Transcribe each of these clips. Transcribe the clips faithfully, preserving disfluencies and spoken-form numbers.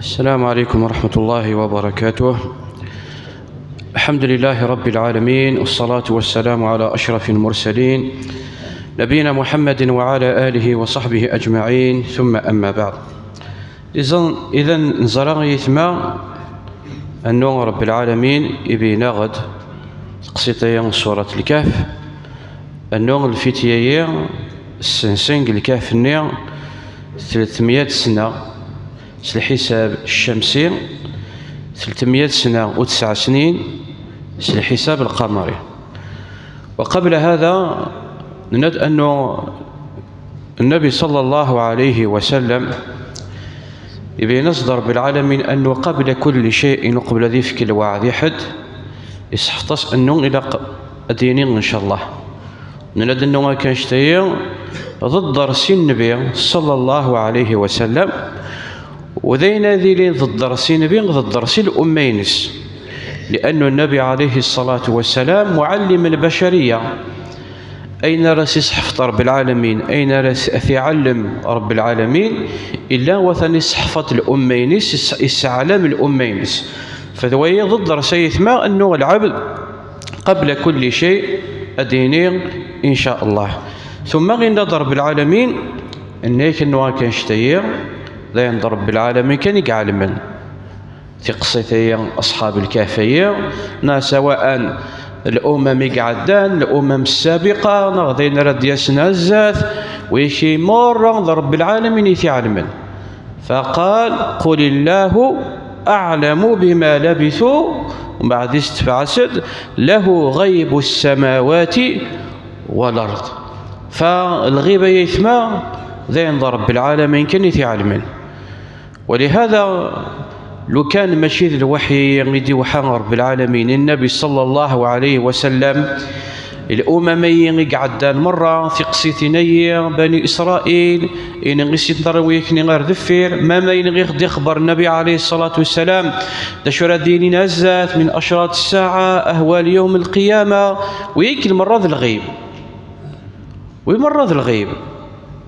السلام عليكم ورحمة الله وبركاته. الحمد لله رب العالمين، والصلاة والسلام على أشرف المرسلين، نبينا محمد وعلى آله وصحبه أجمعين، ثم أما بعد. Izen, idan, neẓra yetma annu Rebbi lɛalamin ibeyyen-aɣ-d teqsiṭ-aya n Surat Lkahf, annu lfitya-yi ssensen deg lkahf-nni tlettmeyya sna s lḥisab ccamsi, tlettmeyya sna u tesɛa snin s lḥisab lqamari. وقبل هذا, nenna-d annu Nnabi ṣalla Llahu ɛalayhi wa sallam ibeyyen-as-d Rebbi lɛalamin annu qabla kulli cay'in, uqbel ad ifk lweɛd i ḥedd, iseḥfeḍ-as annu ilaq ad d-yini ncallah. Nenna-d annu akka annect-ayi d dders i Nnabi ṣalla Llahu ɛalayhi wa sallam, u d ayen ad ilin d dders i Nnabi, d dders i lumma-ines. Liannu Nnabi ɛalayhi ṣṣalatu wa ssalam muɛallim lbacariya. Ayen ara s-iseḥfeḍ Rebbi lɛalamin, ayen ara s-, t-iɛellem Rebbi lɛalamin, illa watan iseḥfeḍ lumma-ines, is-, isseɛlam lumma-ines. Fa d wayi d dders ay aytma annu lɛebd qabla kulli cay ad d-yini in ca Allah. Tumma yenna-d Rebbi lɛalamin, nna-yak annu akka annect-ayi d ayen d Rebbi lɛalamin kan i iɛelmen. Tiqsiṭ-ayi, aṣḥab lkahf-ayi, neɣ sawa'an lumam i iɛeddan, lumam ssabiqa, neɣ d ayen ara d-yasen ar zdat, wigi merra d Rebbi lɛalamin i t-iɛelmen. Faqal, qul illahu aɛlamu bima labitu, mbeɛd istefɛas-d, lahu ɣaybu ssamawati wal ard. Fa lɣib ay aytma d ayen d Rebbi lɛalamin kan i t-iɛelmen. ولهذا, lukan mačči d lwaḥyi i d-iwḥa Rebbi lɛalamin i Nnabi ṣalla Llahu ɛalayhi wa sallam, lumam-ayi i iɛeddan merra, tiqsiṭin-ayi, Bani Isṛail, ayen i s-yeḍran wigi ar deffir, ma d ayen i ɣ-d-ixebber Nnabi ɛalayhi ṣṣalatu wa ssalam, d acu ara d-yinin ar zdat, min acrat ssaɛa, ahwal yawm lqiyama, wigi merra d lɣib. Wi merra d lɣib.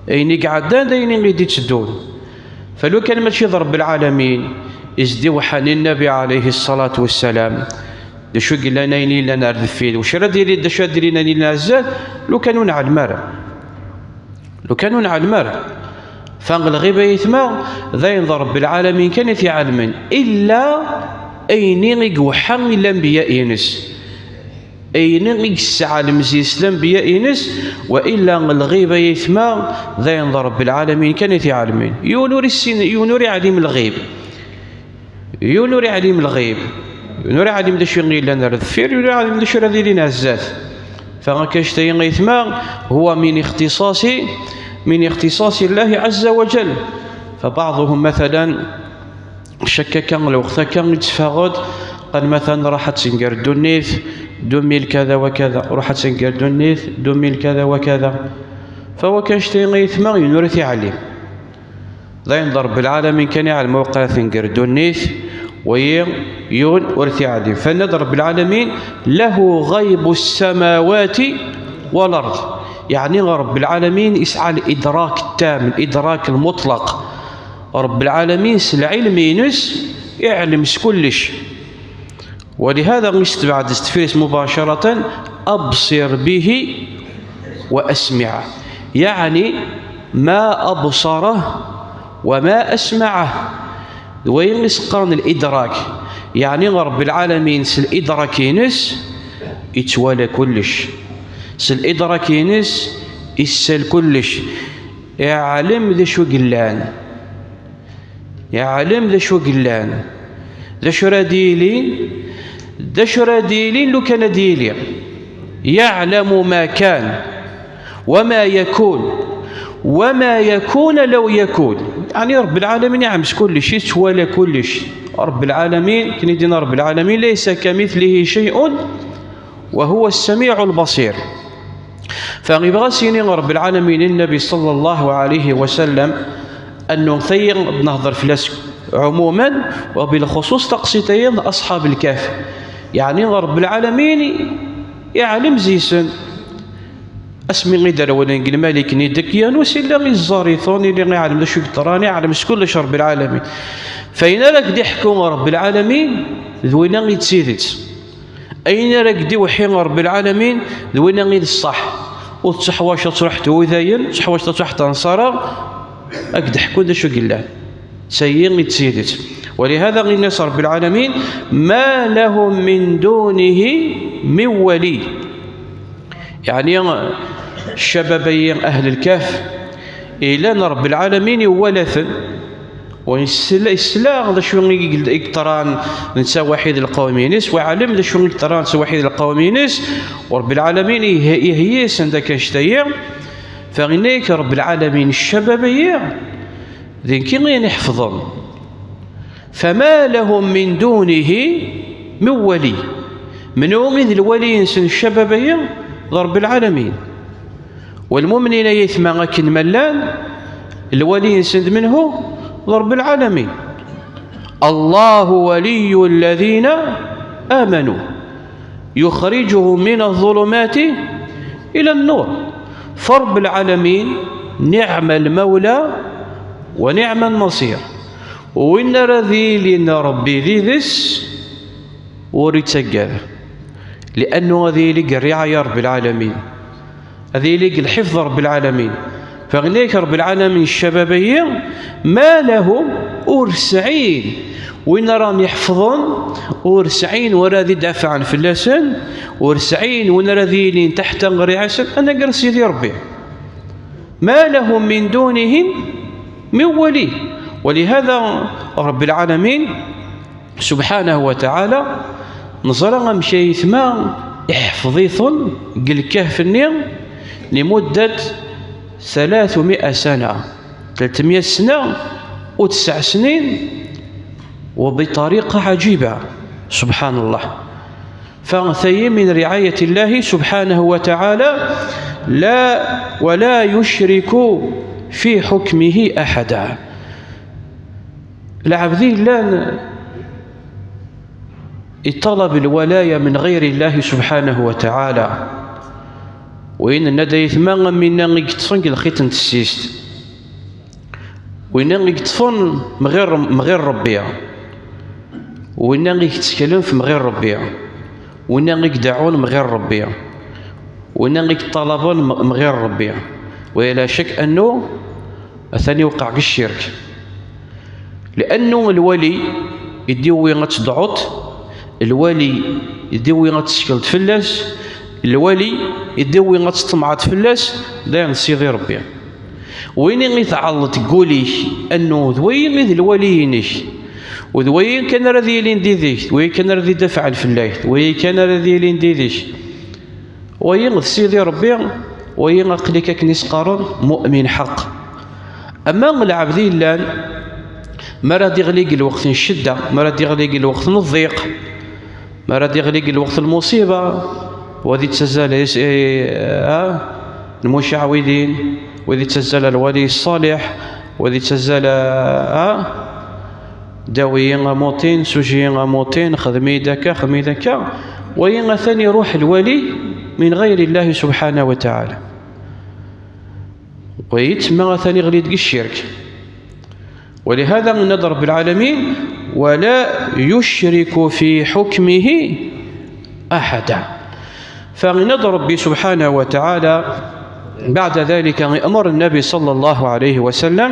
Ayen i iɛeddan d ayen i d-itteddun. Fa lukan mačči d Rebbi lɛalamin i s-d-iwḥan i Nnabi ɛalayhi ṣṣalatu wa ssalam, d acu i yellan ayen yellan ar deffir, wacu ara d-yili, d acu ara d-yilin ayen yellan ar zdat, lukan ur nɛellem ara. Lukan ur nɛellem ara. Fa lɣib ay aytma d ayen d Rebbi lɛalamin kan i t-iɛelmen, illa ayen i iwḥa i lanbiya-ines. Ayen i yesseɛlem zi-s lanbiya-ines, wa illa lɣib ay aytma d ayen d Rebbi lɛalamin kan i t-iɛelmen. Yiwen ur issin, yiwen ur iɛlim lɣib. Yiwen ur iɛlim lɣib. Yiwen ur iɛlim d acu i yellan ar deffir, yiwen ur iɛlim d acu ara d-yilin ar zdat. Fa akka annect-ayi ay aytma, huwa min ixtiṣaṣi, min ixtiṣaṣi Llahi ɛazza wa jall. Fa baɛḍuhum, matalan, Cakk akka, lweqt akka i d-teffeɣ-d, qal matan ruḥ ad tenger ddunit, deux mille kada wa kada, ruḥ ad tenger ddunit, deux mille kada wa kada. Fa wa kan annect-ayi ay aytma, yiwen ur t-iɛlim. D ayen d Rebbi lɛalamin kan iɛelmen waqil ad tenger ddunit, wayi yiwen ur t-iɛlim. Fa yenna-d Rebbi lɛalamin, lahu ɣaybu ssamawati wal ard. Yeɛni Rebbi lɛalamin yesɛa lidrak ttam, lidrak lmuṭlaq. Rebbi lɛalamin s lɛilm-ines iɛlem s kullec. Walihada i s-tebɛed s deffir-is mubacaratan, abṣir bihi wa asmiɛah. Yeɛni ma abṣarah wa ma asmaɛah. D wayen i s-qqaren lidrak. Yeɛni Rebbi lɛalamin s lidrak-ines ittwala kullec. S lidrak-ines issal kullec. Iɛlem d acu yellan. Yeɛlem d acu yellan, d acu ara d-yilin, d acu ara d-yilin lukan ad d-yili. Yeɛlamu ma kan, wa ma yakun, wa ma yakun law yakun. Yeɛni Rebbi lɛalamin iɛem s kullec, yettwala kullec. Rebbi lɛalamin, akken i d-yenna Rebbi lɛalamin, laysa kamithlihi cay'un, wa huwa ssamiɛu lbaṣir. Fa yebɣa ad s-yini Rebbi lɛalamin i Nnabi ṣalla Llahu ɛalayhi wa sallam, annu tayi ad nehder fell-as ɛumuman, wa bilxuṣuṣ taqsiṭ-ayi n aṣḥab lkahf. Yeɛni Rebbi lɛalamin iɛlem zi-sen. Asmi i d-rewlen deg lmalik-nni Dikyanus, illa iẓẓar-iten, illa iɛlem d acu i yeḍran, iɛlem s kullec Ṛebbi lɛalamin. Fa ayen ara k-d-iḥku Ṛebbi lɛalamin, d winna i d tidet. Ayen ara k-d-iweḥḥi Ṛebbi lɛalamin, d winna i d ṣṣeḥ. Ur tettuḥwaǧ ad truḥ twidayen, ur tettuḥwaǧ ad truḥ tanṣara, ad k-d-ḥkun d acu i yellan. Tayi i d tidet. Walihada inna-s Ṛebbi lɛalamin: "Ma lahum min dunihi min wali." Yeɛni, ccabab-ayi, ahl lkaf, ilan Ṛebbi lɛalamin iwala-ten. Wa yesla, yesla d acu i, i yeḍran netta waḥid lqawm-ines, wa yeɛlem d acu i yeḍran netta waḥid lqawm-ines, u Ṛebbi lɛalamin ih-, iheyya-yasen-d akka annect-ayi. Fa inna-yak Ṛebbi lɛalamin, ccabab-ayi, d nekk i yen-iḥefḍen. Fama lahum min dunihi min wali. Menhu i d lwali-nsen ccabab-ayi? D Ṛebbi lɛalamin. Walmumnin ay aytma akken ma llan, lwali-nsen d menhu? D Ṛebbi lɛalamin. Allahu waliyyu alladhina amanu yuxrijuhum min aḍ-ḍulumati ila nnur. Fa Ṛebbi lɛalamin, niɛma lmawla wa niɛma nnaṣir. Win ara d-yilin Ṛebbi did-s, ur ittaggad, li'annu ad yili deg rriɛaya Ṛebbi lɛalamin, ad yili deg lḥifḍ Ṛebbi lɛalamin. Fa inna-yak Ṛebbi lɛalamin, ccabab-ayi, ma lahum, ur sɛin win ara ten-iḥefḍen, ur sɛin win ara d-idafɛen fell-asen, ur sɛin win ara d-yilin taḥta rriɛa-sen, anagar Sidi Ṛebbi. Ma lahum min dunihim min wali. Walihada Ṛebbi lɛalamin, subḥanahu wa taɛala, neẓra amek aytma iḥfeḍ-iten deg lkehf-nni limuddat ثلاثمائة سنة, tlata mya sna u tesɛa snin, وبطريقة عجيبة، سبحان الله. Fa tayi min riɛayat Llahi subḥanahu wa taɛala, la, ولا يشرك في حكمه أحدا. Lɛebd i yellan iṭalab lwalaya min ɣayri Llahi subḥanahu wa taɛala. Win nna-d aytma am winna i yeṭṭfen deg lxiṭ n tissist. Winna i yeṭṭfen mɣir, mɣir Ṛebbi. Winna i yetteklen f mɣir Ṛebbi. Winna i ideɛɛun mɣir Ṛebbi. Winna i yeṭṭalaben m-, mɣir Ṛebbi. Wa la cak annu atan iweqqa deg ccirk. Li'annu lwali i d-iwwi ad tedɛuḍ, lwali i d-iwwi ad tettekleḍ fell-as, lwali i d-iwwi ad teṭṭemɛeḍ fell-as, d ayen d Sidi Ṛebbi. Win i tɛelleḍ deg wul-ik annu d wayi i d lwali-inek, u d wayi kan ara d-yilin did-k, d wayi kan ara d-idafɛen fell-ak, d wayi kan ara d-yilin did-k. Wayi d Sidi Ṛebbi, wayi aql-ik akken i s-qqaren mu'min ḥeqq. Ama lɛebd i yellan, mi ara d-iɣli deg lweqt n ccedda, mi ara d-iɣli deg lweqt n ḍḍiq, mi ara d-iɣli deg lweqt n lmuṣiba, wa ad ittazzal is-, i-, a, lmucaɛwidin, wa ad ittazzal lwali ṣṣaliḥ, wa ad ittazzal, a, dawi-yi amuṭin, suji-yi amuṭin, xdem-iyi-d akka, xdem-iyi-d akka. Wayi atan iruḥ lwali min ɣayri Llahi subḥanahu wa taɛala. Wayi tma atan iɣli deg ccirk. ولهذا inna-d Ṛebbi lɛalamin: ولا يشرك في حكمه أحدا. Fa inna-d Ṛebbi subḥanahu wa taɛala, بعد ذلك, iɛemmer Nnabi ṣalla Llahu ɛalayhi wa sallam: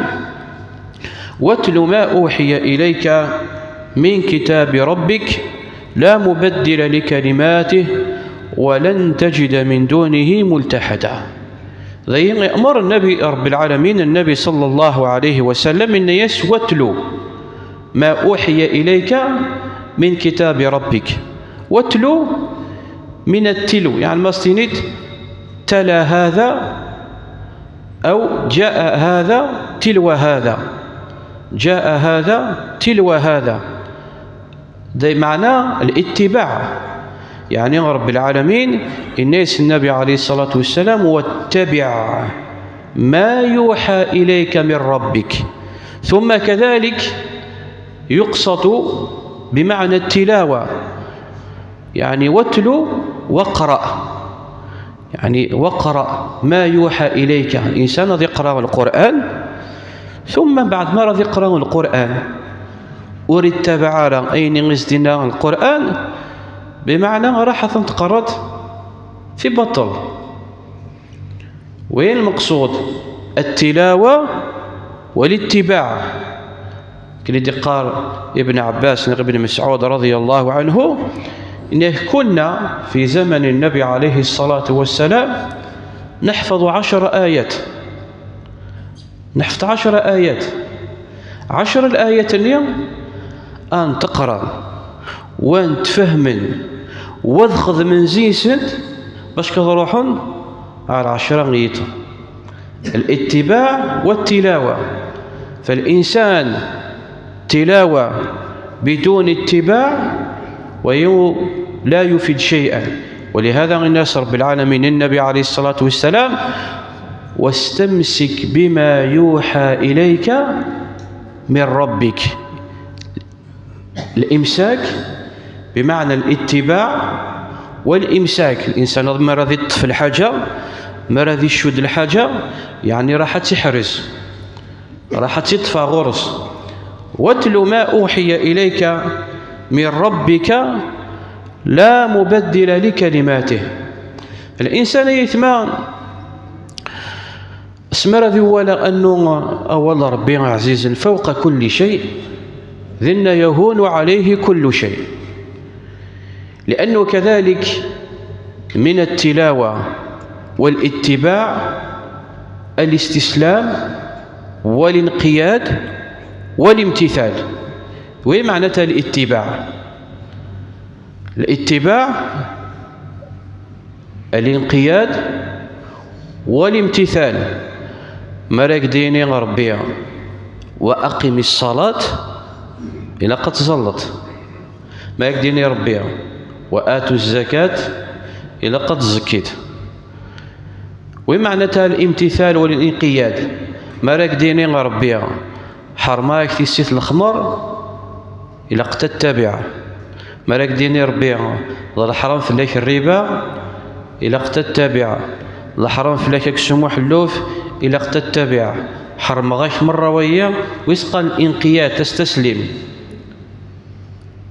"واتل ما أوحي إليك من كتاب ربك لا مبدل لكلماته ولن تجد من دونه ملتحدا." Dayi iɛemmer Nnabi, Ṛebbi lɛalamin, Nnabi ṣalla Llahu ɛalayhi wa sallam, inna-yas: "واتل ما أوحي إليك من كتاب ربك." واتل من التلو، yeɛni ma s-tiniḍ: "تلا هذا" أو "جاء هذا تلو هذا". "جاء هذا تلو هذا". D lmeɛna الاتباع. Yeɛni Ṛebbi lɛalamin inna-yas Nnabi ɛalayhi ṣṣalatu wa ssalam: "واتبع ما يوحى إليك من ربك". ثم كذلك يقصد بمعنى التلاوة، يعني واتل واقرأ. Yeɛni, waqra ma yuḥa ilayka. Insan ad iqra Lqur'an, tumma mbeɛd mi ara ad iqra Lqur'an, ur ittabaɛ ara ayen i s-d-inna Lqur'an, bimeɛna raḥ ad ten-tqerreḍ fi baṭel. Wayen lmeqsud, التلاوة والاتباع. Akken i d-iqqar Ibn Ɛebbas neɣ Ibn Mesɛud رضي الله عنه, إنه كنا في زمن النبي عليه الصلاة والسلام نحفظ عشر آيات. نحفظ عشر آيات. عشر الآيات-nni ad ten-iqra, ad ten-ifhem, ad ten-ixdem zzi-s, bac ad ruḥen ɣer ɛecra n yiḍ. الاتباع والتلاوة. فالإنسان تلاوة بدون اتباع ويو-، لا يفيد شيئا. ولهذا إن رب العالمين النبي عليه الصلاة والسلام: واستمسك بما يوحى إليك من ربك. الإمساك بمعنى الاتباع والإمساك. الإنسان mi ara iṭṭef lḥaǧa, mi ara icudd lḥaǧa, yeɛni raḥ ad tt-iḥrez, raḥ ad tt-iṭṭef ɣur-s. واتل ما أوحي إليك من ربك لا مبدل لكلماته. الإنسان يتمان Asmi ara iwala annu awal Ṛebbi ɛzizen fawqa kulli cay, dinna yahunu ɛalayhi kullu cay. لأنه كذلك من التلاوة والاتباع الاستسلام والانقياد والامتثال. وين معناتها الاتباع؟ الاتباع الانقياد والامتثال. Ma ara k-d-yini Ṛebbi: وأقم الصلاة, ilaq ad tẓalleḍ. Ma ara k-d-yini Ṛebbi: وآتوا الزكاة, ilaq ad tẓekkiḍ. ومعناتها الامتثال والانقياد. Ma ara k-d-yini Ṛebbi: ḥermeɣ-ak tissit n lexmer, ilaq ad tattabiɛ. Ma ara k-d-yini Ṛebbi: d leḥram fell-ak rriba, ilaq ad tattabiɛ. D leḥram fell-ak aksum uḥelluf, ilaq ad tattabiɛ. Ḥermeɣ-ak merra wagi, wi s-qqaren inqiyad, tastaslim.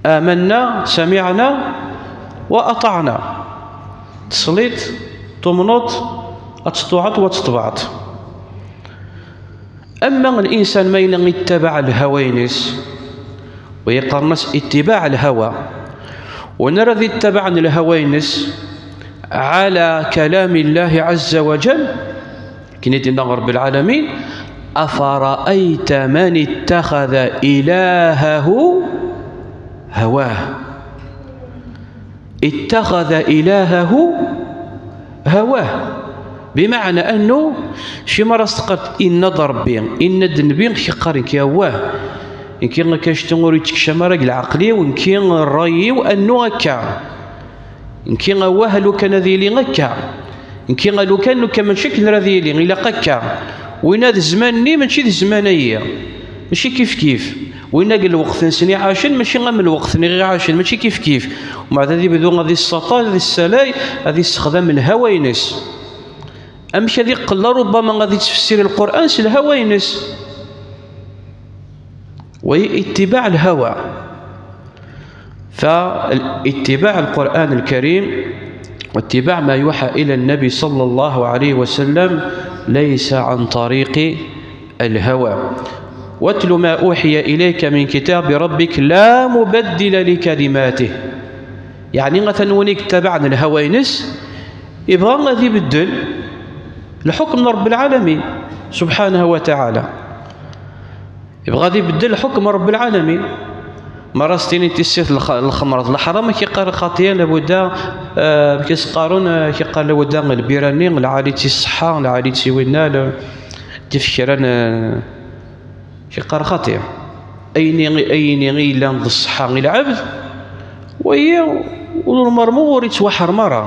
آمنا سمعنا وأطعنا. Tesliḍ, tumneḍ, ad teṭṭuɛeḍ u ad teṭbeɛeḍ. Ama الإنسان ma yella ittabaɛ lhawa-ines, wa yeqqaren-as اتباع الهوى, win ara d-ittabaɛen lhawa-ines على كلام الله عز وجل, akken i d-yenna Ṛebbi lɛalamin: أفرأيت من اتخذ إلهه هواه. اتخذ إلهه هواه. Bimeɛna annu, acimi ara s-teqqareḍ: inna-d Ṛebbi, inna-d Nnbi, keqqar nekki awah, nekki akka ctu ur yettekcam ara deg leɛqel-iw, nekki ṛṛay-iw annu akka, nekki awah lukan ad yili akka, nekki lukan, lukan mačči akken ara d-yili, ilaq akka. Winna d zzman-nni, mačči d zzman-ayi. Mačči kifkif. Winna deg lweqt-nsen i ɛacen, mačči am lweqt-nni i ɛacen, mačči kifkif. Umbeɛd ad ibdu ad issaṭal, ad issalay, ad issexdam lhawa-ines. Amek ad iqqel, larubbama ad ittfessir Lqur'an s lhawa-ines. Wa اتباع الهوى. فاتباع القرآن الكريم واتباع ما يوحى إلى النبي صلى الله عليه وسلم ليس عن طريق الهوى. واتل ما أوحي إليك من كتاب ربك لا مبدل لكلماته. Yeɛni atan win i yettabaɛen lhawa-ines, yebɣa ad ibeddel lḥukm n Ṛebbi lɛalamin, subḥanahu wa taɛala. Yebɣa ad ibeddel lḥukm n Ṛebbi lɛalamin. Ma ara s-tini tissit lx-, lxemṛ d leḥram, ad k-iqqar xaṭi, labudda, eh, amek i s-qqaren, eh, ad k-iqqar labudda lbira-nni, lɛali-tt i ṣṣeḥḥa, lɛali-tt i winna, l-, tif kra n, eh, ad k-iqqar xaṭi. Ayen i, ayen i yellan d ṣṣeḥḥa i lɛebd, wayi ur mermu ur ittwaḥrem ara.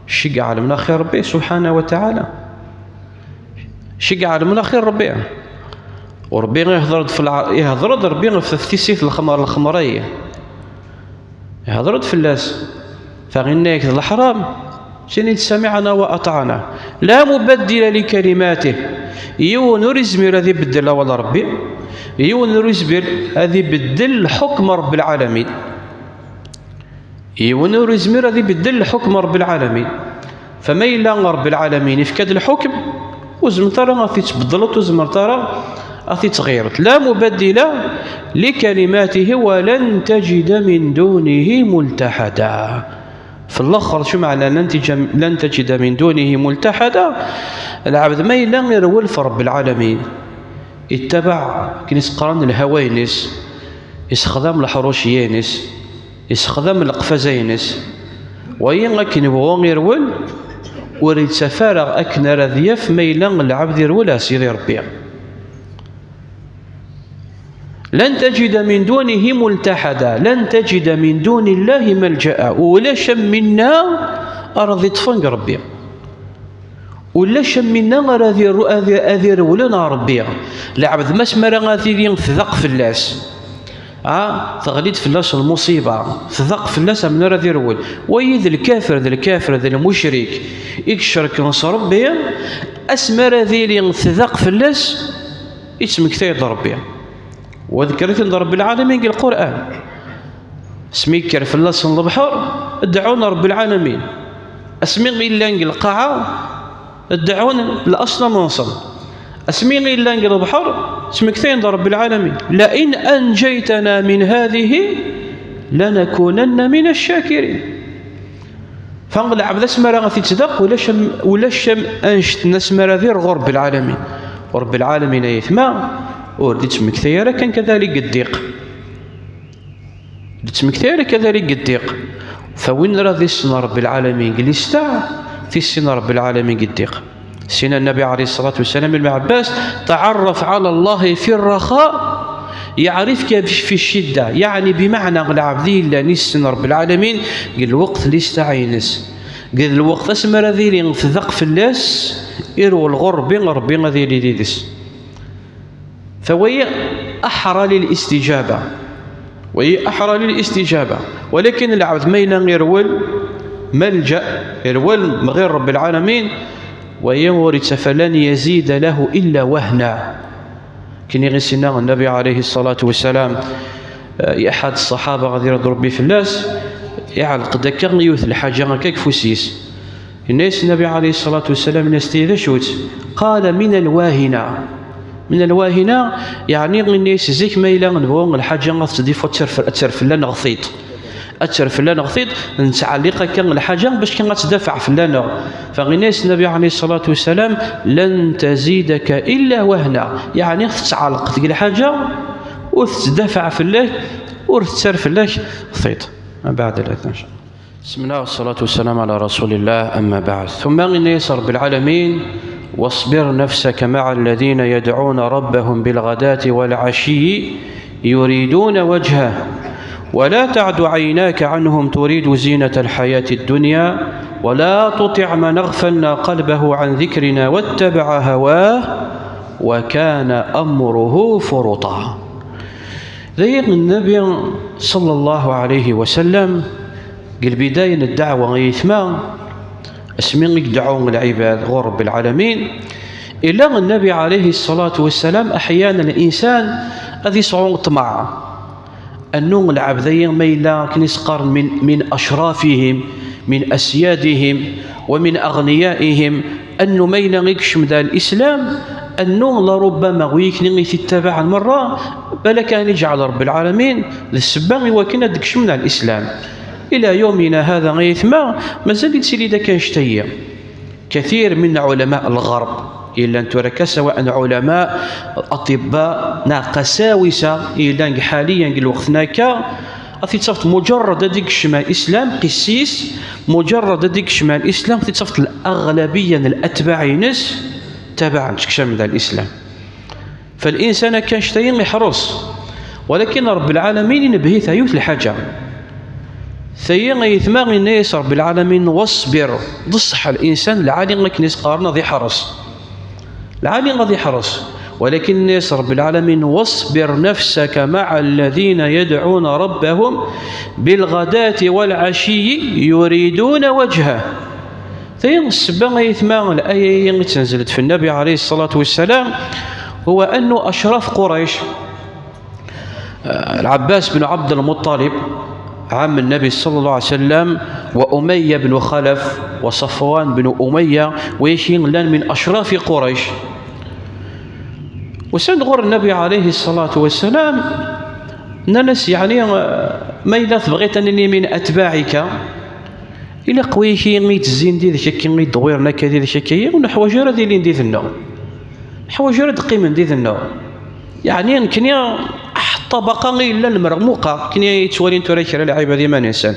Ceggeɛ lem n axir Ṛebbi, subḥanahu wa taɛala. Ceggeɛ lem n axir Ṛebbi. U Ṛebbi ihder-d f lɛ-, ihder-d Ṛebbi ɣef tissit lxemṛ, lxemṛ-ayi. Ihder-d fell-as. Fa inna-yak d leḥram. Tini-d: "Sami'na wa ata'na, la mubaddila li kalimatih." Yiwen ur izmir ad ibeddel awal Ṛebbi, yiwen ur izmir ad ibeddel lḥukm Ṛebbi lɛalamin. Yiwen ur izmir ad ibeddel lḥukm Ṛebbi lɛalamin. Fa ma yella Ṛebbi lɛalamin ifka-d lḥukm, ur zemreḍ ara ad t-tbeddleḍ, ur zemreḍ ara ad t-tɣireḍ. La mubaddila li kalimatih wa lan tajida min dunihi multahada. F laxer, acu meɛna lan tajida, lan tajida min dunihi multahada? Lɛebd ma yella irwel f Ṛebbi lɛalamin, ittabaɛ akken i s-qqaren lhawa-ines, issexdam leḥruciya-ines, issexdam leqfaza-ines, wayi akken ibɣu irwel, ur ittaf ara akken ara d-yaf ma yella lɛebd irwel ar Sidi Ṛebbi. Lan tajida min dunihi multahada, lan tajida min dunillahi malja'a. Ulac am winna ara d-iṭṭfen deg Ṛebbi. Ulac am winna ara d-irru-, ad, ad irewlen ɣer Ṛebbi. Lɛebd ma s mi ara ad tili tdaq fell-as, a, teɣli-d fell-as lmuṣiba, tdaq fell-as am winna ara d-irewel. Wayi d lkafir, d lkafir, d lmucrik i icerken s Ṛebbi, asmi ara d-tili tdaq fell-as, ittmektay-d Ṛebbi. Wa ddkr-iten-d Ṛebbi lɛalamin deg Lqur'an. Asmi yekker fell-asen lebḥer, dɛun Ṛebbi lɛalamin. Asmi i llan deg lqaɛa, dɛun laṣnam-nsen. Asmi i llan deg lebḥer, ttmektayen-d Ṛebbi lɛalamin: "La in anjaytana min hadihi lanakunanna min ac-cakirin." Fa lɛebd asmi ara t-ittdaq, ulac am, ulac am annect-nni asmi ara d-irɣu Ṛebbi lɛalamin. Ṛebbi lɛalamin, ay aytma, ur d-ittmektay ara kan kadalik deg ddiq. D-ttmektay ara kadalik deg ddiq. Fa win ara d-issen Ṛebbi lɛalamin deg listeɛ, tissin Ṛebbi lɛalamin deg ddiq. Sina Nnabi ɛalayhi ṣṣalatu wassalam i Ibn Ɛebbas: "Taɛarraf ɛala Llahi fi rraxa, yaɛrifka fi ccida." Yeɛni, bimeɛna, lɛebd i yellan issen Ṛebbi lɛalamin deg lweqt n listeɛ-ines, deg lweqt asmi ara d-tili tdaq fell-as, irwel ɣur Ṛebbi, Ṛebbi ad yili yid-s. Fa wayi aḥra lil istijaba. Wayi aḥra lil istijaba. Walakin lɛebd ma yella irwel, malja, irwel mɣir Ṛebbi lɛalamin, wayi ur ittaf, lan yazida lahu illa wahna. Akken i ɣ-isinna Nnabi ɛalayhi ṣṣalatu wassalam, eh, i ḥedd ṣṣaḥaba, ad iṛḍu Ṛebbi fell-as, iɛelleq-d akka yiwet lḥaǧa akka deg ufus-is. Yenna-yas Nnabi ɛalayhi ṣṣalatu wassalam, yenna-yas: "Ti d acu-tt?" Qala: "Min alwahina." Min alwahina, yeɛni, yenna-yas, zik ma yella nebɣu lḥaǧa ad tettdifu, ad terf-, ad terfel-aneɣ tiṭ. Ad terfel-aneɣ tiṭ, nettɛelliq akka lḥaǧa bac kan ad tdafaɛ fell-aneɣ. Fa yenna-yas Nnabi ɛalayhi ṣṣalatu wassalam: "Lan tazidaka illa wahna." Yeɛni, tettɛelleq deg lḥaǧa, ur tettdafaɛ fell-ak, ur tettarfel-ak tiṭ. Mbeɛd al-adhan, in ca Allah. بسم الله والصلاة والسلام على رسول الله، أما بعد. ثم إن يسر بالعالمين: "واصبر نفسك مع الذين يدعون ربهم بالغداة والعشي يريدون وجهه، ولا تعد عيناك عنهم تريد زينة الحياة الدنيا، ولا تطع من أغفلنا قلبه عن ذكرنا واتبع هواه وكان أمره فرطا." Dayen, Nnabi ṣalla Llahu ɛalayhi wa sallam, deg lbidaya n ddeɛwa, ay aytma, asmi i yedɛu lɛibad ɣur Ṛebbi lɛalamin, illa Nnabi ɛalayhi ṣṣalatu wassalam, aḥyanan linsan ad yesɛu ṭṭmeɛ. Annu lɛebd-ayi ma yella akken i s-qqaren min, min acrafihim, min asyadihim, wa min aɣniyaihim, annu ma yella i yekcem da lislam, annu larubbama wi ikni i t-ittabaɛen merra, balak ad iǧɛel Ṛebbi lɛalamin d ssebba i wakken ad d-kecmen da lislam. Ila yawmina hada, ay aytma, mazal ittili-d akka annect-ayi. Kathir min ɛulama lɣerb yellan tura akka, sawaء ɛulama, aṭibba, neɣ qasawisa yellan deg ḥaliyan deg lweqt-nni akka, ad t-id-tafeḍ mujarrad ad d-ikcem lislam, qissis, mujarrad ad d-ikcem lislam, ad t-id-tafeḍ laɣlabiya n latbaɛ-ines ttabaɛen, ttekcamen da lislam. Fa linsan akka annect-ayi iḥres, walakin Ṛebbi lɛalamin inebhi-t yiwet lḥaǧa. Tayi, ay aytma, yenna-yas Ṛebbi lɛalamin: "Wasbir." D ṣṣeḥ, linsan lɛali akken i s-qqaren ad iḥres. Lɛali ad iḥres. Walakin yenna-yas Ṛebbi lɛalamin: "Wasbir nafsaka maɛa alladina yadɛuna rabbahum bilɣadati walɛaciyi yuriduna wajhah." Tayi ssebba ay aytma, laya-yi i tenzlet fi Nnabi alayhi ṣṣalatu wassalam, huwa annu acraf Qurayc, العباس بن عبد المطلب عم النبي صلى الله عليه وسلم، وأمية بن خلف، وصفوان بن أمية، ويكي لان من أشراف قريش. Usan-d ɣur Nnabi alayhi ṣṣalatu wassalam, nnan-as, yeɛni, ma yella tebɣiḍ ad nini min atbaɛika, ilaq wigi i yettezin did-k akka, i d-ɣwiren akka did-k akka, ur neḥwaǧ ara ad ilin did-nneɣ. Neḥwaǧ ara ad qqimen did-nneɣ. Yeɛni, nekni, ṭṭabaqa i yellan mermuqa, nekni i yettwalin tura kra lɛibad iman-nsen.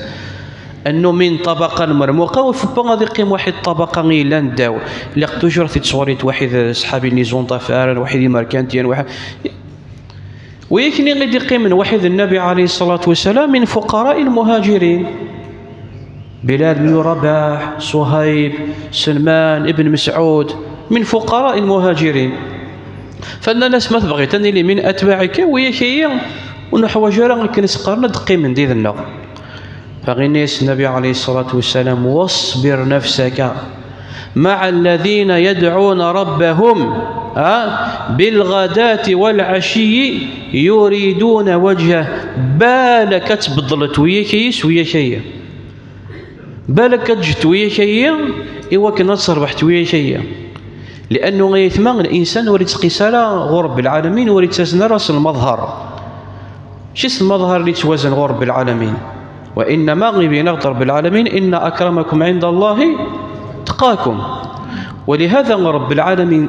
Annu min ṭṭabaqa n mermuqa, ur faut pas ad iqqim waḥid ṭṭabaqa i yellan ddaw. Lliɣ toujours tittṣurin waḥid ṣṣḥabi n iẓunṭafaren, waḥid imerkantiyen, waḥid. Wigi i d-iqqimen waḥid Nnabi alayhi ṣṣalatu wassalam min fuqara'i lmuhajirin. Bilal ibn Rabaḥ, Ṣuhayb, Selman ibn Mesɛud, min fuqara'i lmuhajirin. Fa nnan-as, ma tebɣiḍ ad nili min atbaɛika, wigi-yi ur neḥwaǧ ara akken i s-qqaren ad qqimen did-nneɣ. Fa inna-yas Nnabi alayhi ṣṣalatu wassalam, واصبر نفسك مع الذين يدعون ربهم، ha, بالغداة والعشي يريدون وجهه. Balak ad tbeddleḍ wigi-yi s wigi-yi. Balak ad ǧǧeḍ wigi-yi i wakken ad terbeḥ wigi-yi. Liannu ay aytma, linsan ur ittqis ara ɣur Rebbi lɛalamin, ur ittazen ara s lmaḍher. Mačči s lmaḍher i yettwazen ɣur Rebbi lɛalamin. Wa innama, ibin-aɣ-d Rebbi lɛalamin, inna akramakum ɛinda Allahi atqakum. Wa lihada Rebbi lɛalamin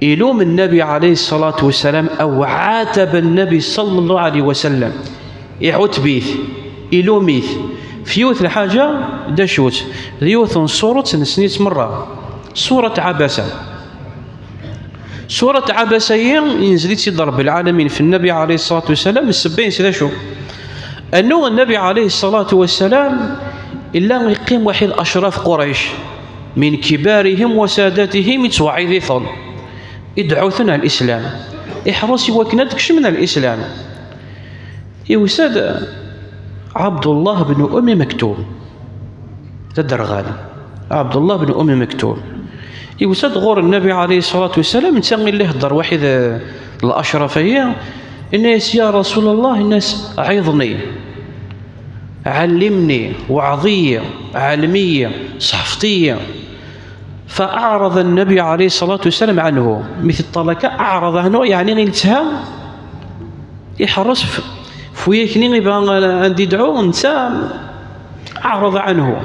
ilum Nnabi alayhi ṣṣalatu wassalam, aw ɛataba Nnabi ṣalla Llahu ɛalayhi wa sallam, iɛutab-it, ilum-it, fi yiwet lḥaǧa, d acu-tt? D yiwet n ṣṣurat nessen-itt merra, ṣṣurat Ɛabasa. Ṣṣurat Ɛabasa-yi, inzel-itt-id Rebbi lɛalamin fi Nnabi alayhi ṣṣalatu wassalam, ssebba-ines d acu? Annu Nnabi alayhi ṣṣalatu wassalam, illa iqqim waḥid acraf Qurayc, min kibarihim wa sadatihim, ittweɛɛid-iten, idɛu-ten ar lislam, iḥreṣ i wakken ad d-kecmen ar lislam. Yusa-d Ɛebdullah bnu Ummi Mektum, d aderɣal. Ɛebdullah bnu Ummi Mektum. Yusa-d ɣur Nnabi alayhi ṣṣalatu wassalam, netta illa ihedder waḥid, eh, lacraf-agi, inna-yas, ya Rasul Allah, inna-yas, ɛiḍni, ɛellimni, weɛḍ-iyi, ɛellem-iyi, ṣeḥfeḍ-iyi. Fa aɛraḍa Nnabi alayhi ṣṣalatu wassalam ɛanhu. Mi t-iṭṭalaka, aɛraḍa ɛanhu, yeɛni iltha, iḥreṣ f-, f wigi-nni ibɣa ad d-idɛu, netta aɛraḍa ɛanhu.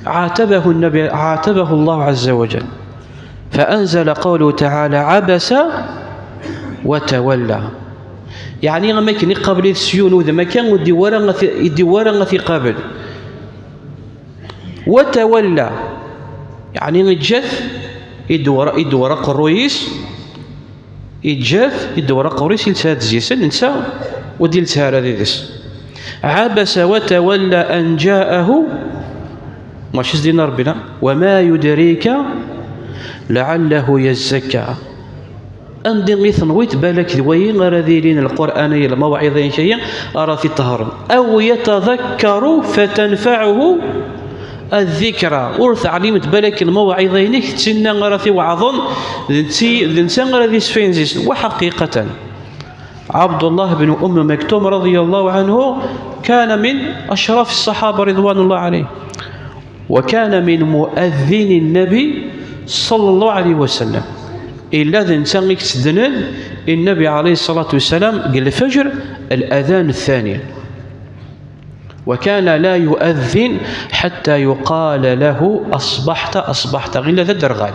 عاتبه النبي، عاتبه الله عز وجل، فأنزل قوله تعالى: عبس وتولى. Yeɛni, am akken iqabel-it s yiwen udem akka, ur d-iwwi ara ad t-, ur d-iwwi ara ad t-iqabel. وتولى. Yeɛni, iǧǧa-t, idewwer, idewwer aqerruy-is, iǧǧa-t, idewwer aqerruy-is, iltha-d zzi-sen, netta ur d-iltha ara did-s. عبس وتولى أن جاءه، mačči s din Rebbi, la. وما يدريك لعله يزكى. Anda i tenwiḍ balak d wayi ara d-ilin Lqur'an-ayi, lmawɛiḍa-inek-ayi, ara t-iṭehren. أو يتذكر فتنفعه الذكرى. Ur teɛlimeḍ balak lmawɛiḍa-inek d tinna ara t-iweɛḍen, d nti-, d netta ara d-isfayen zzi-sen. Wa ḥaqiqatan. Ɛebdullah bnu Ummi Mektum, رضي الله عنه، كان من أشراف الصحابة، رضوان الله عليه. وكان من مؤذن النبي صلى الله عليه وسلم. Illa d netta i yettednen i Nnabi alayhi ṣṣalatu wassalam deg lfajr, الأذان الثاني. وكان لا يؤذن حتى يقال له: أصبحت، أصبحت. Illa d aderɣal.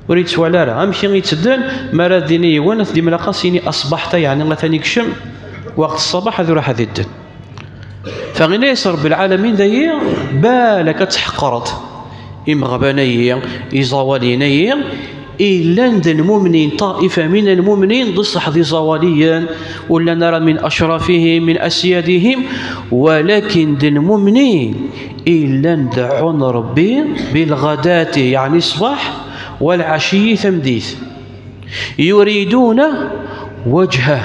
Ur yettwali ara. Amek i yettedden? Mi ara d-yini yiwen, ad t-d-imlaq ad s-yini: أصبحت, yeɛni atan ikcem weqt ṣṣabaḥ, ad iruḥ ad idden. Fa inna-yas Rebbi lɛalamin dayi, balak ad tḥeqqreḍ imeɣban-ayi, iẓawaliyen-ayi, illan d lmumnin, ṭaifa min lmumnin, d ṣṣeḥ d iẓawaliyen, ur llan ara min acrafihim, min asyadihim, walakin d lmumnin, illan deɛɛun Rebbi, bilɣadati, yeɛni ṣṣbeḥ, walɛaciyi, tameddit. Yuriduna wajhah.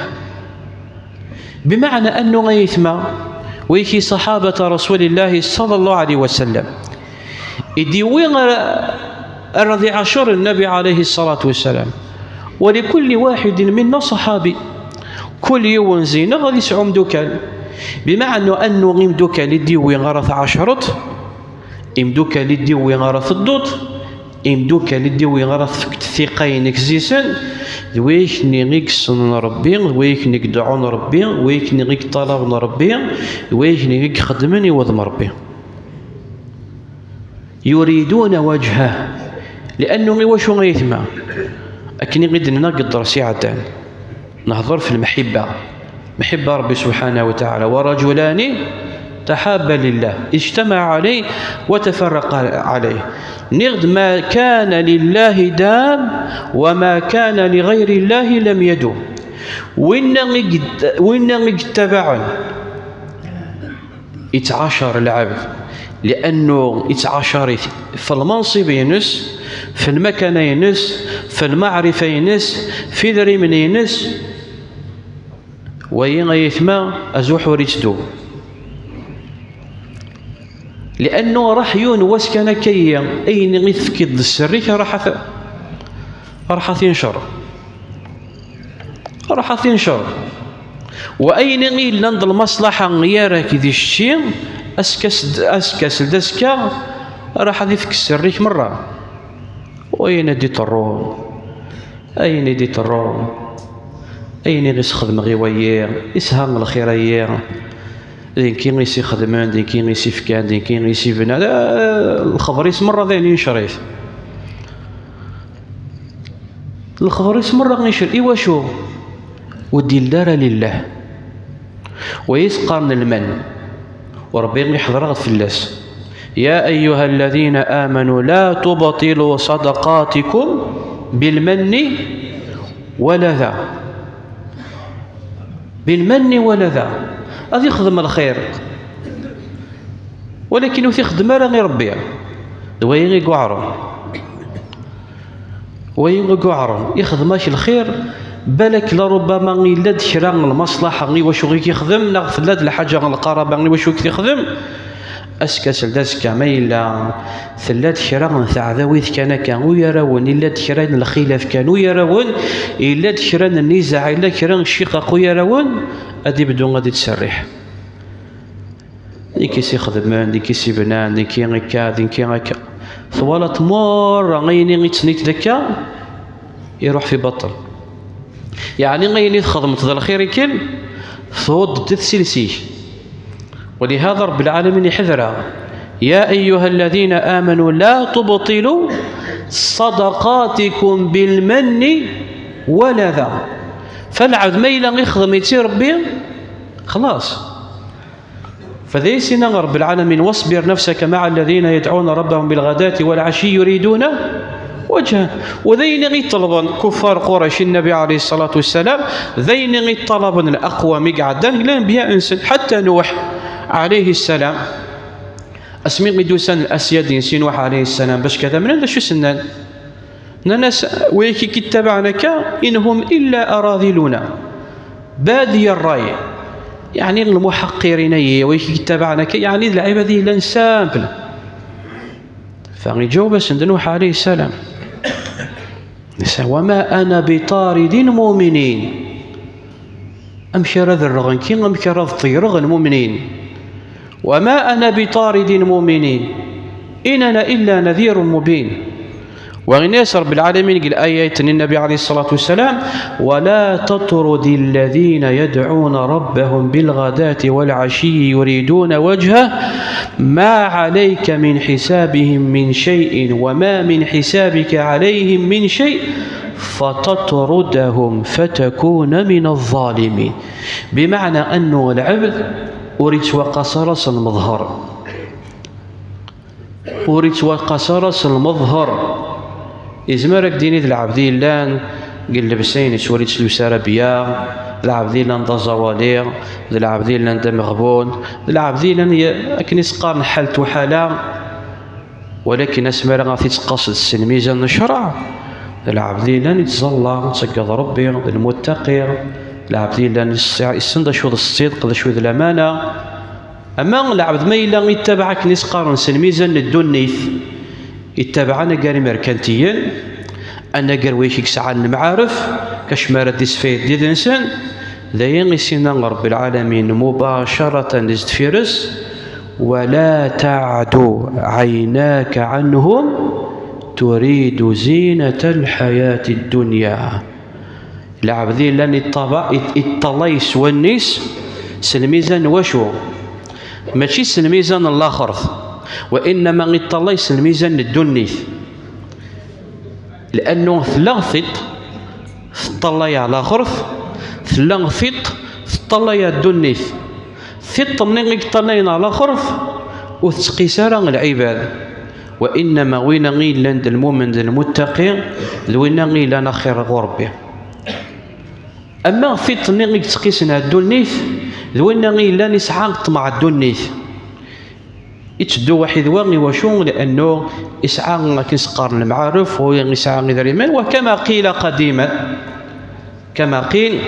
Bimeɛna annu ay aytma, wigi ṣaḥabata Rasulillahi ṣalla Llahu ɛalayhi wa sallam, i d-yewwi ar, ar ad iɛacer Nnabi alayhi ṣṣalatu wassalam. ولكل واحد منا صحابي. Kul yiwen zi-neɣ ad yesɛu imdukal. Bimaɛna annu imdukal i d-yewwi ara tɛacreḍ, imdukal i d-yewwi ara tedduḍ, imdukal i d-yewwi ara tefkeḍ tiqa-inek zi-sen, d wayekni i yessnen Rebbi, d wayekni i yedɛun Rebbi, d wayekni i yeṭṭalaben Rebbi, d wayekni i ixeddmen i wudem Rebbi. يريدون وجهه. Liannu i wacu ay tma? Akken i d-nenna deg dders iɛeddan, nehḍer f lmeḥibba. Meḥibba Rebbi subḥanahu wa taɛala. ورجلان تحابا لله اجتمعا عليه وتفرقا عليه. Nniɣ-d, ما كان لله دام وما كان لغير الله لم يدم. Winna i yet-, winna i yettabaɛen, ittɛacar lɛebd, liannu ittɛacar-it f lmansib-ines, f lmakana-ines, f lmaɛrifa-ines, f idrimen-ines. Wayi ay aytma, azuḥ ur ittdum. Liannu raḥ yiwen wass kan akka-yi, ayen i tefkiḍ d sser-ik, raḥ at-, raḥ at-incer. Raḥ at-incer. Wa ayen i yellan d lmaṣlaḥa gar-ak d kečči, askasel-d, askasel-d azekka, raḥ ad ifk sser-ik merra. Wayen i d-iṭerrun, ayen i d-iṭerrun, ayen i ɣ-isxedmeɣ i wayi, isha lxir-ayi, d nekki i s-ixedmen, d nekki i s-ifkan, d nekki i s-ibnan, eh, lxeber-is merra d ayen incer-it. Lxeber-is merra incer. Iwacu? Ur d-yelli ara lillah. Wa is-qqaren lman. U Rebbi iḥder-aɣ fell-as. يا أيها الذين آمنوا لا تبطلوا صدقاتكم بالمن والأذى. بالمن والأذى. Ad ixdem lxir, walakin ur t-ixeddem ara i Rebbi. D wayi i yuɛren. Wayi i yuɛren, ixdem-ak lxir, balak la rubbama yella-d kra n lmaṣlaḥa i wacu i k-ixdem, neɣ tella-d lḥaǧa n lqaraba i wacu i k-t-ixdem. Askasel d azekka, ma yella tella-d kra n teɛdawit kan akka, u yarawen, yella-d kra n lxilaf kan, u yarawen, yella-d kra n nnizeɛ, yella kra n ccixaq, u yarawen, ad ibdu ad ittserriḥ. Nekki i s-ixedmen, nekki i s-ibnan, nekki akka, d nekki akka. Twalaḍ merra ayen i ttnit d akka, iruḥ fi baṭel. Yeɛni ayen i txedmeḍ d lxir i ken, tewweḍ-d tselsi-k. ولهذا رب العالمين يحذر: يا أيها الذين آمنوا لا تبطلوا صدقاتكم بالمن والأذى. Fa lɛebd ma yella ixdem-itt i Rebbi, xlaṣ. Fa d ayen i s-yenna Rebbi lɛalamin: واصبر نفسك مع الذين يدعون ربهم بالغداة والعشي يريدون وجهه. U d ayen i ṭelben kuffar Qurayc i Nnabi ɛalayhi ṣṣalatu wassalam, d ayen i ṭalaben laqwam i iɛeddan deg lanbiya-nsen, ḥatta Nuḥ ɛalayhi ssalam. Asmi i d-usan lɛeṣyad-is i Nuḥ ɛalayhi ssalam bac ad t-amnen, d acu i s-nnan? Nnan-as: ويكي كتبعنك إن هم إلا أراذلنا بادي الرأي. Yeɛni lmuḥaqirin-ayi, ويكي كتبعنك, yeɛni d lɛibad i yellan simple. Fa iǧaweb-asen-d Nuḥ ɛalayhi ssalam: وما أنا بطارد المؤمنين. Amek ara d-rreɣ nekki, amek ara d-ṭeyyreɣ lmumnin? وما أنا بطارد المؤمنين إن أنا إلا نذير مبين. Wa yenna-yas Rebbi lɛalamin deg laya-nni n Nnabi ɛalayhi ṣṣalatu wassalam: ولا تطرد الذين يدعون ربهم بالغداة والعشي يريدون وجهه ما عليك من حسابهم من شيء وما من حسابك عليهم من شيء فتطردهم فتكون من الظالمين. Bimeɛna annu lɛebd ur yettwaqqas ara s lmeḍher. Ur yettwaqqas ara s lmeḍher. Yezmer ad k-d-yini d lɛebd i yellan deg llebsa-ines ur yettlus ara bya, d lɛebd i yellan d aẓawali, d lɛebd i yellan d ameɣbun, d lɛebd i yellan y-, akken i s-qqaren ḥal tuḥala. Walakin asmi ara ɣ-t-ittqaṣed s lmizan n ccreɛ, d lɛebd i yellan ittẓalla, ittagad Rebbi, d lmuttaqi, d lɛebd i yellan iss-, issen d acu d ṣṣidq, d acu d lamana. Ama lɛebd ma yella ittabaɛ akken i s-qqaren s lmizan n ddunit, Ittabaɛen anagar imerkantiyen, anagar wid i yesɛan lemɛaref, kacem ara d-isfayed did-nsen. D ayen i s-yenna Ṛebbi lɛalamin mubacaratan di zedfir-s: "ولا تعد عيناك عنهم تريد زينة الحياة الدنيا". Lɛebd yellan iṭṭaba-, it-, iṭṭalay s wallen-is s lmizan n wacu? Mačči s lmizan n laxert, wa innama iṭṭalay s lmizan n ddunit. Liannu tella tiṭ teṭṭalay ɣer laxert, tella tiṭ teṭṭalay ɣer ddunit. Tiṭ-nni i yeṭṭalayen ɣer laxert ur tettqis ara lɛibad, wa innama winna i yellan d lmumen d lmuttaqi, d winna i yellan axir ɣur Ṛebbi. Ama tiṭ-nni i yettqisen ɣer ddunit, d winna i yellan isɛa ṭṭmeɛ ddunit. Itteddu waḥid wa, iwacu? Liannu isɛa, akken s-qqaren, lemɛaref, u isɛa idrimen, wa kama qila qadiman, kama qil,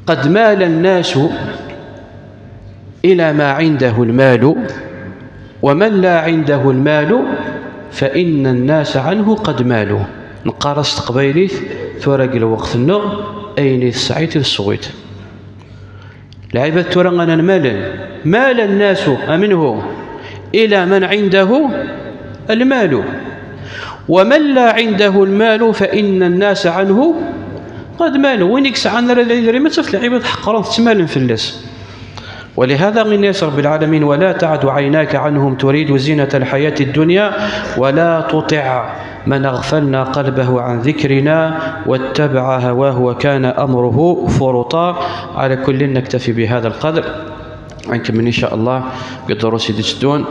قد مال الناس إلى ما عنده المال، ومن لا عنده المال فإن الناس عنه قد مالوا. Neqqar-as s teqbaylit, tura deg lweqt-nneɣ, ayen i tesɛiḍ i teswiḍ. Lɛibad tura anen malen. مال الناس منه إلى من عنده المال، ومن لا عنده المال فإن الناس عنه قد مالوا. Win i yesɛan ara d idrimen, taf lɛibad ḥeqren-t, ttmalen fell-as. ولهذا yenna-yas Ṛebbi lɛalamin: "ولا تعد عيناك عنهم تريد زينة الحياة الدنيا ولا تطع من أغفلنا قلبه عن ذكرنا واتبع هواه وكان أمره فرطا". على كل، نكتفي بهذا القدر. نكمل إن شاء الله بالدروس اللي تجدون.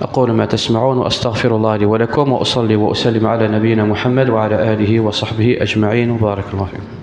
أقول ما تسمعون وأستغفر الله لي ولكم، وأصلي وأسلم على نبينا محمد وعلى آله وصحبه أجمعين، وبارك الله فيكم.